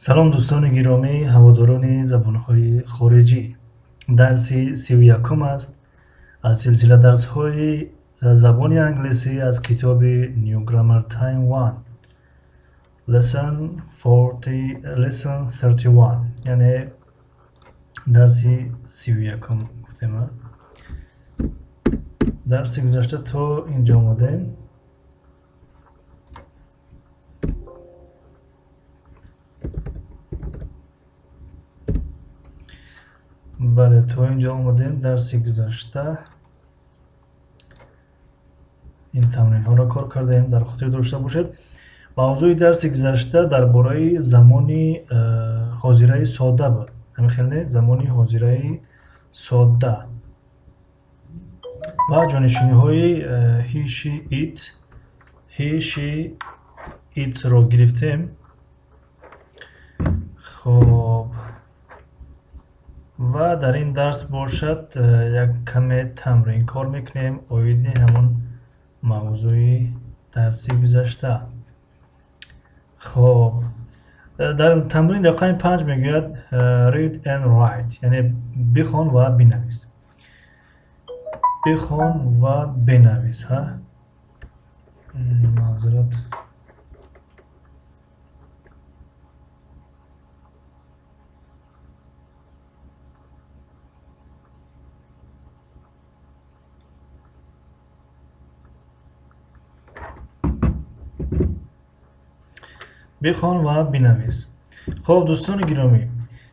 Салом, дӯстони гиромӣ, ҳаводорони забонҳои хориҷӣ. Дарси 31-ум аст аз силсила дарсҳои забони англисӣ аз китоби New Grammar Time 1. Lesson 40, Lesson 31, яъне дарси 31-ум гуфтем. Дарси гузашта то инҷо омадем. Бале, то инҷо омадем. Дарси гузашта ин тамринҳоро кор кардаем. Дар хотир дошта бошед, мавзӯи дарси гузашта дар бораи замони ҳозираи содда буд. Ҳамин хел не? Замони ҳозираи содда ва ҷонишиниҳои he, she, it, he, she, it-ро гирифтем. Хоб, ва дар ин дарс бошад, як каме тамрин кор мекунем оиди ҳамон мавзӯи дарси гузашта. Хоб, дар тамрин рақами 5 мегӯяд read and write, яъне бихон ва бинавис. Бихон ва бинавис. Ҳа, маъзарат. Бихон ва бинавис. Хоб, дӯстони гиромӣ,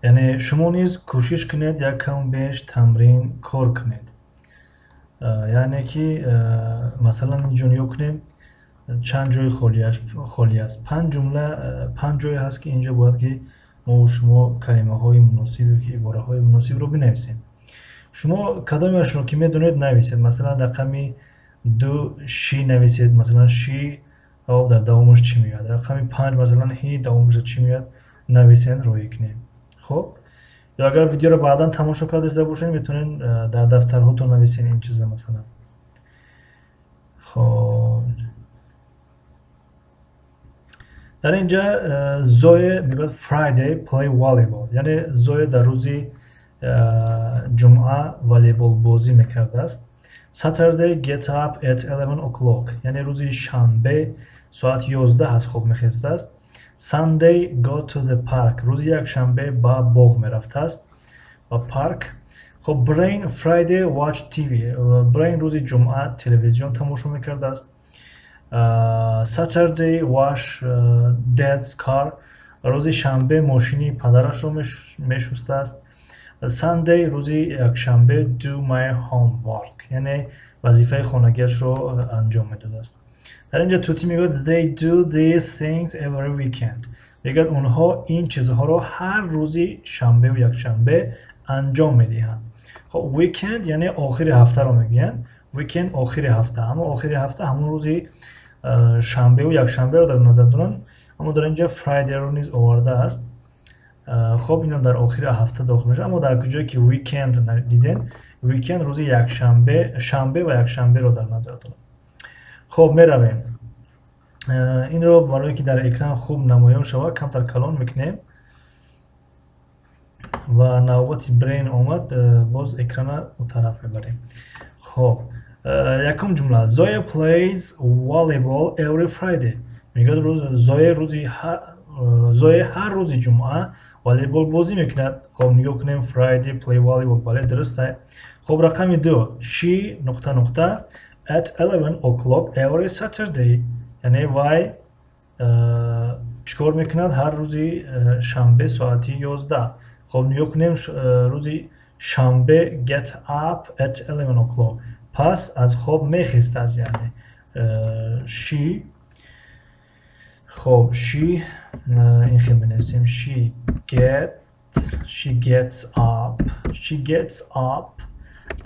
яъне шумо низ кӯшиш кунед, як кам беш тамрин кор кунед. Яъне ки масалан, инҷо нигоҳ кунем, чанд ҷои холӣ аст. Панҷ ҷумла, панҷ ҷое ҳаст, ки инҷо бояд ки мо шумо калимаҳои муносиб ки ибораҳои муносибро бинависем. Шумо кадомеашро ки медонед, нависед. Масалан, рақами 2 she нависед. Масалан, she, дар давомаш чӣ меояд? Рақами 5, масалан, he, давомаш чӣ меояд? Нависен, роҳӣ кунед. Хоб, ё агар видеоро баъдан тамошо карда бошед, метавонед дар дафтарҳотон нависен ин чиза, масалан. Хоб, дар инҷа Зое мегӯяд Friday play volleyball, яъне Зое дар рӯзи ҷумъа волейболбозӣ мекардааст. Saturday get up at 11 o'clock, яъне рӯзи шанбе соати 11 аз хоб мехестааст. Sunday go to the park, рӯзи якшанбе ба боғ мерафтааст, ба парк. Хоб, Brain Friday watch TV, Brain рӯзи ҷумъа телевизион тамошо мекардааст. Saturday wash dad's car, рӯзи шанбе мошини падарашро мешустааст. Sunday, рӯзи якшанбе, do my homework, яъне вазифаи хонагиашро анҷом медодааст. Дар инҷа тути мегӯяд they do these things every weekend, мегӯяд онҳо ин чизҳоро ҳар рӯзи шанбеу якшанбе анҷом медиҳанд. Хоб, weekend яъне охири ҳафтаро мегӯянд. Weekend охири ҳафта, аммо охири ҳафта ҳамон рӯзи шанбеу якшанберо дар назар доранд, аммо дар инҷа Friday-ро низ овардааст. Хоб, инам дар охири ҳафта дохил мешавад, аммо дар куҷое ки weekend дидем, weekend рӯзи якшанбе, шанбе ва якшанберо дар назар дорад. Хоб, меравем. Инро барое ки дар экран хуб намоён шавад, камтар калон мекунем ва навбати Брейн омад, боз экрана утараф мебарем. Хоб, якум ҷумла: Зоя plays volleyball every Friday, мегӯяд Зоя рӯзи Зоя ҳар рӯзи ҷумъа волейбол бозӣ мекунад. Хоб, нигоҳ кунем: Friday play volleyball, бале, дуруст. Хоб, рақами 2: she нуқта нуқта at 11 o'clock every Saturday, яъне вай чӣ кор мекунад ҳар рӯзи шанбе соати 11? Хоб, нигоҳ кунем: рӯзи шанбе get up at 11 o'clock, пас аз хоб мехестад, яъне she. Хоб, she, ин хел менависем: she gets up, she gets up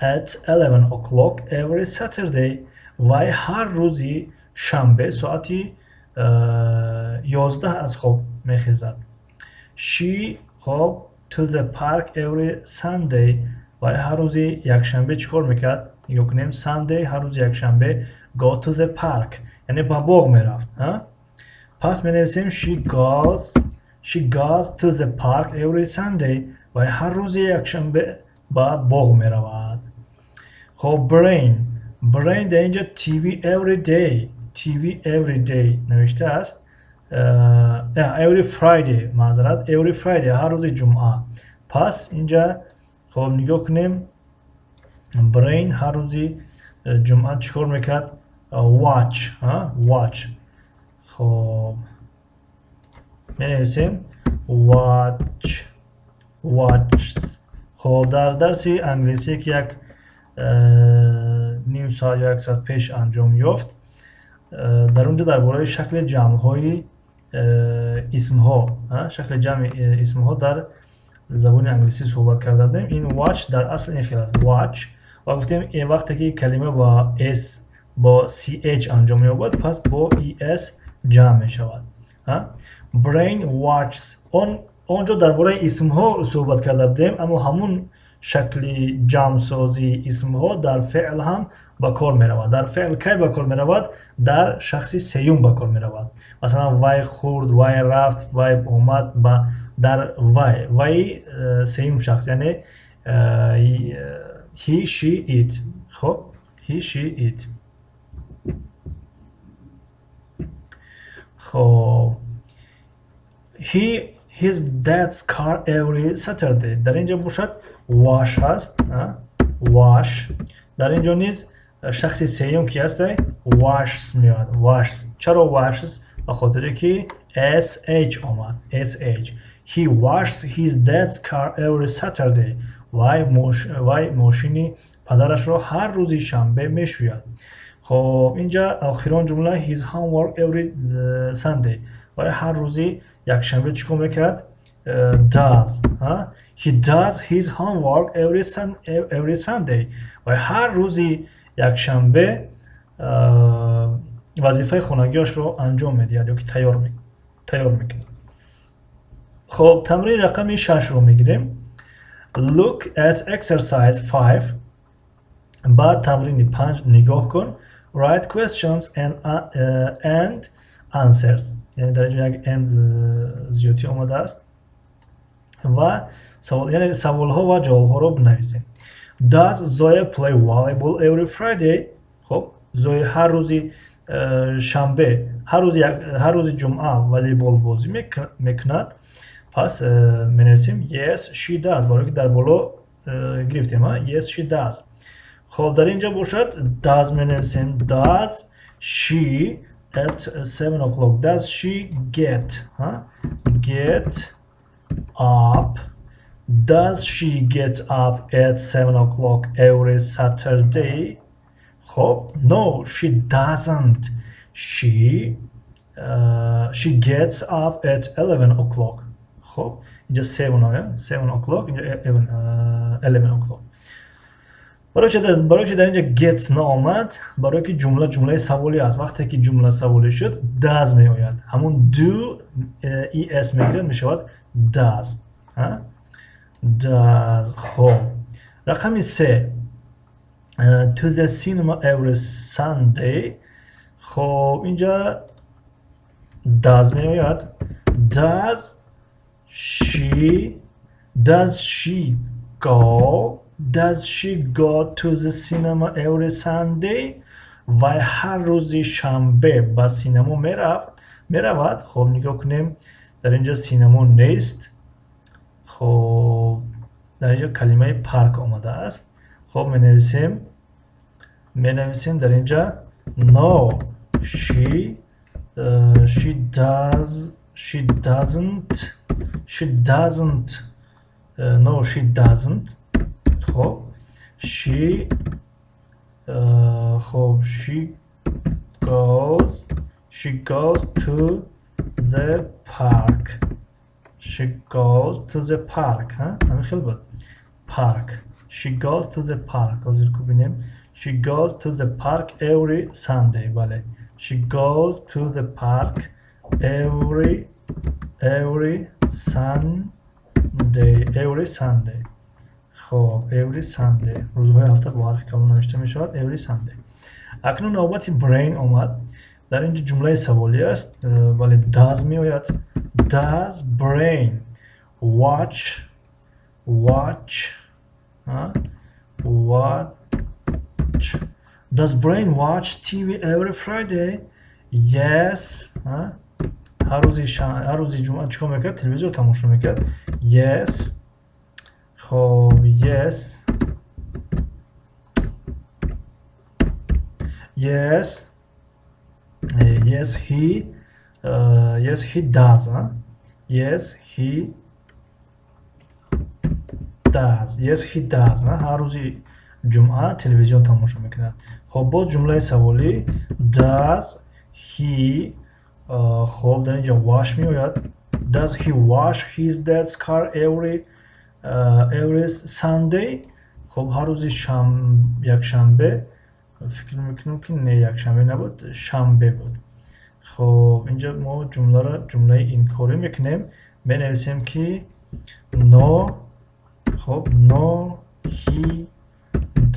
at 11 o'clock every Saturday, вай ҳар рӯзи шанбе соати 11 аз хоб мехезад. She, хоб, to the park every Sunday, вай ҳар рӯзи якшанбе чӣ кор мекард? Нигоҳ кунем: Sunday, ҳар рӯзи якшанбе, go to the park, яъне ба боғ мерафт. Пас менависем she goes. She goes to the park every Sunday. Вай ҳар рӯзи якшанбе ба боғ меравад. Хоб, Brain. Brain дар инҷа TV every day. TV every day навиштааст. Every Friday, маъзарат, every Friday, ҳар рӯзи ҷумъа. Пас инҷа, хоб, нигоҳ кунем, Brain ҳар рӯзи ҷумъа чӣ кор мекард? Watch, watch. Хоб, менависем watch, watches. Хоб, дар дарси англисӣ, ки як ним соат ё як соат пеш анҷом ёфт, дар он ҷо дар бораи шакли ҷамъҳои исмҳо, шакли ҷамъи исмҳо дар забони англисӣ суҳбат карда будем. Ин watch дар асл ин хел аст, watch. Ва гуфтем, вақте ки калима бо s, бо ch анҷом меёбад, пас бо es ҷамъ мешавад. Brain watches. Он ҷо дар бораи исмҳо суҳбат карда будем, аммо ҳамун шакли ҷамъсозии исмҳо дар феъл ҳам ба кор меравад. Дар феъл кай ба кор меравад? Дар шахси сеюм ба кор меравад. Масалан, вай хӯрд, вай рафт, вай омад. Ба дар вай, вайи сеюм шахс, яъне he, she, it. Хоб, he, she, it. Хоб, he his dad's car every Saturday. Дар ин ҷо бошад, wash ҳаст, wash. Дар ин ҷо низ шахси сеюм ки ҳаст, washes меояд, washes. Чаро washes? Ба хотире ки sh омад, sh. He washes his dad's car every Saturday. Вай мошини падарашро ҳар рӯзи шанбе мешӯяд. Хоб, инҷа охирон ҷумла, his homework every Sunday. Вай ҳар рӯзи якшанбе чӣ кор мекард? Does, he does his homework every Sunday. Вай ҳар рӯзи якшанбе вазифаи хонагиашро анҷом медиҳад ё ки тайёр мекунад. Хоб, тамрини рақами шашро мегирем. Look at exercise 5. Ба тамрини панҷ нигоҳ кун. Write questions and answers. Яъне дар инҷо як and зиёдтӣ омадааст ва яъне саволҳо ва ҷавобҳоро бинависем. Does Zoya play volleyball every Friday? Хоб, Зоя ҳар рӯзи шанбе, ҳар рӯзи ҷумъа волейбол бозӣ мекунад? Пас менависем yes, she does, барое ки дар боло гирифтем, yes, she does. Хоб, дар ин ҷо бошад, does менависем. Does she at 7 o'clock, does she get up, does she get up at 7 o'clock every Saturday? Хоб, no, she doesn't. She gets up at 11 o'clock. Хоб, инҷа 7 оя, 7 o'clock, инҷа 11 o'clock. Барои чи дар инҷа gets наомад? Барое ки ҷумла ҷумлаи саволӣ аст. Вақте ки ҷумла саволӣ шуд, does меояд. Ҳамун do es мегирад, мешавад does, does. Хоб, рақами се, to the cinema every Sunday. Хоб, инҷа does меояд. Does she go to the cinema every Sunday? Вай ҳар рӯзи шанбе ба синамо меравад? Хоб, нигоҳ кунем, дар инҷо синамо нест. Хоб, дар инҷо калимаи парк омадааст. Хоб, менависем дар инҷа no, she doesn't, no, she doesn't. Хоб, she хоб, she goes to the park. She goes to the park. Ҳамин хел буд, park. She goes to the park. Ҳозир ку бинем. She goes to the park every Sunday. Бале, she goes to the park every Sunday, every Sunday. Хоб, every Sunday. Рӯзҳои ҳафта бо ҳарфи калон навишта мешавад, every Sunday. Акнун навбати Brain омад. Дар инҷо ҷумлаи саволӣ аст. Бале, does меояд. Does Brain watch watch watch Does Brain watch TV every Friday? Yes. Ҳар рӯзи ҷумъа чикор мекард? Телевизор тамошо мекард. Yes. Хоб, yes. Yes. Yes, he yes, he does. Yes, he does. Yes, he does. Ҳар рӯзи ҷумъа телевизион тамошо мекунад. Хоб, боз ҷумлаи саволӣ does he, хоб, дар инҷо wash меояд. Does he wash his dad's car every Sunday? Хоб, ҳар рӯзи якшанбе, фикр мекунам ки не, якшанбе набуд, шанбе буд. Хоб, инҷо мо ҷумларо ҷумлаи инкорӣ мекунем, менависем ки no. Хоб, no, he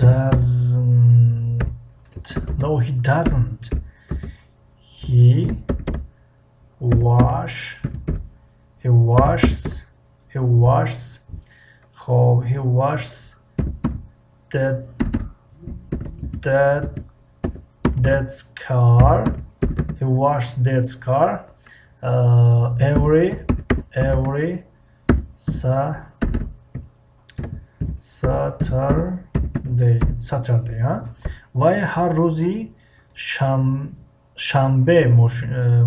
doesn't. No, he doesn't. He wash he washes he washes хоб, he washes that dad's car. He washes dad's car every Saturday. Saturday. Вай ҳар рӯзи шанбе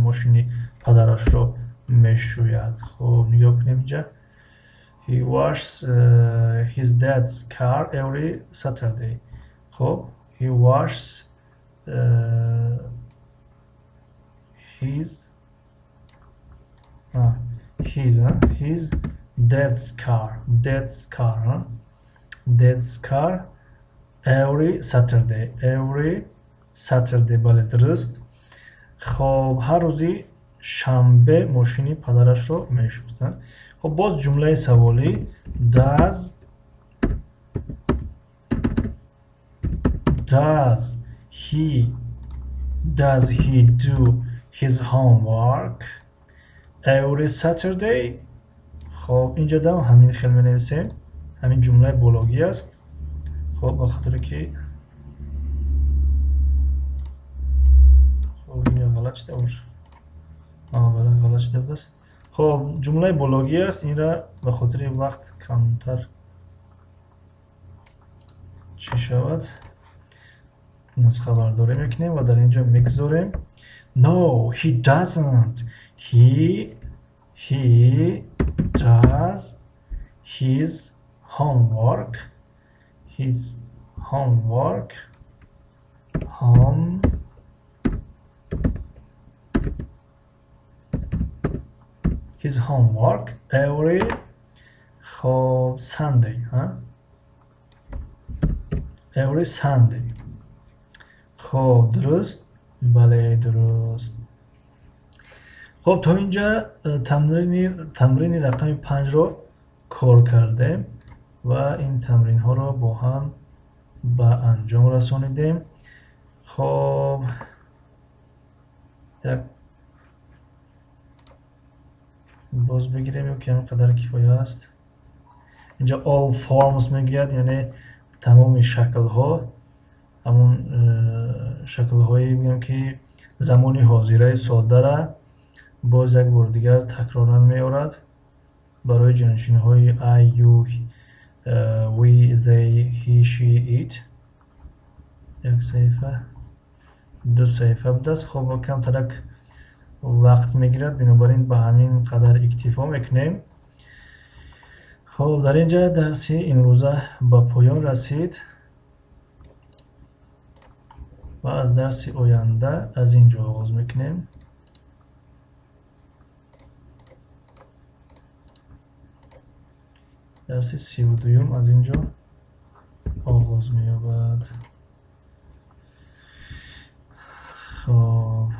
мошини падарашро мешӯяд. Хоб, нигоҳ кунем инҷа. He washes his dad's car every Saturday. Хоб, he washes his dad's car, dad's car, dad's car every Saturday. Every Saturday. Бале, дуруст. Хоб, ҳар рӯзи шанбе мошини падарашро мешӯст. Хоб, боз ҷумлаи саволӣ does he do his homework every Saturday? Хоб, инҷо дам ҳамин хел менависем, ҳамин ҷумлаи бологӣ аст. Хоб, ба хотире ки, хоб, инҷо ғалат шуда боша, бале, ғалат шуда будааст. Хоб, ҷумлаи бологӣ аст, инра ба хотири вақт камтар чӣ шавад, нусхабардорӣ мекунем ва дар ин ҷо мегузорем. No, he doesn't. He does his homework his homework home his homework every, хоб, Sunday, huh? Every Sunday. Хоб, дуруст, бале, дуруст. Хоб, то инҷа тамрини рақами 5-ро кор кардем ва ин тамринҳоро бо ҳам ба анҷом расонидем. Хоб, як боз бигирем ё ки ҳамин қадар кифоя аст? Инҷа all forms мегӯяд, яъне тамоми шаклҳо, ҳамун шаклҳое мегӯям ки замони ҳозираи соддара боз як бор дигар такроран меорад барои ҷонишинҳои I, you, we, they, he, she, it. Як саҳифа, ду саҳифа будааст. Хоб, камтарак вақт мегирад, бинобар ин ба ҳамин қадар иктифо мекунем. Хоб, дар ин ҷа дарси имрӯза ба поён расид ва аз дарси оянда аз ин ҷо оғоз мекунем. Дарси 32-юм аз ин ҷо оғоз меёбад. Хоб.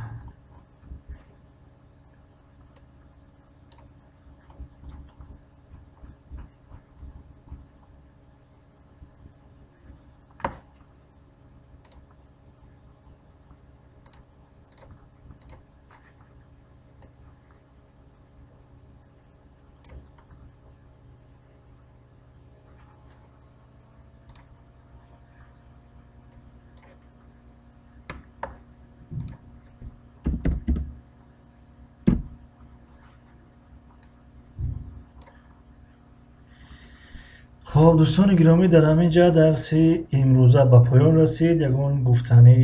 Хоб, дӯстони гиромӣ, дар ҳамин ҷа дарси имрӯза ба поён расид. Ягон гуфтанӣ,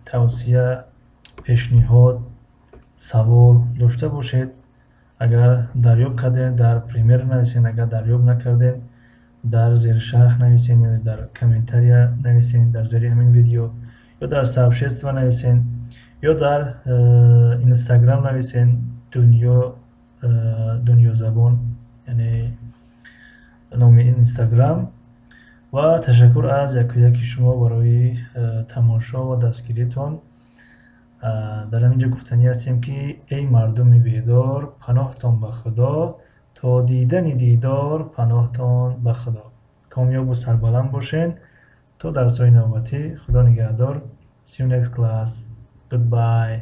тавсия, пешниҳод, савол дошта бошед, агар дарёб кардем, дар пример нависен, агар дарёб накардем, дар зери шарҳ нависен, яъне дар комментария нависен дар зери ҳамин видео ё дар сообщество нависен, ё дар Инстаграм нависен, Дунёзабон, яъне номи Инстаграм. Ва ташаккур аз яку яки шумо барои тамошо ва дастгиритон. Дар ҳамин ҷо гуфтанӣ ҳастем, ки эй мардуми бедор, паноҳтон ба Худо, то дидани дидор, паноҳтон ба Худо. Комёбу сарбаланд бошед. То дарсҳои навбатӣ, Худо нигаҳдор. See you next class. Goodbye.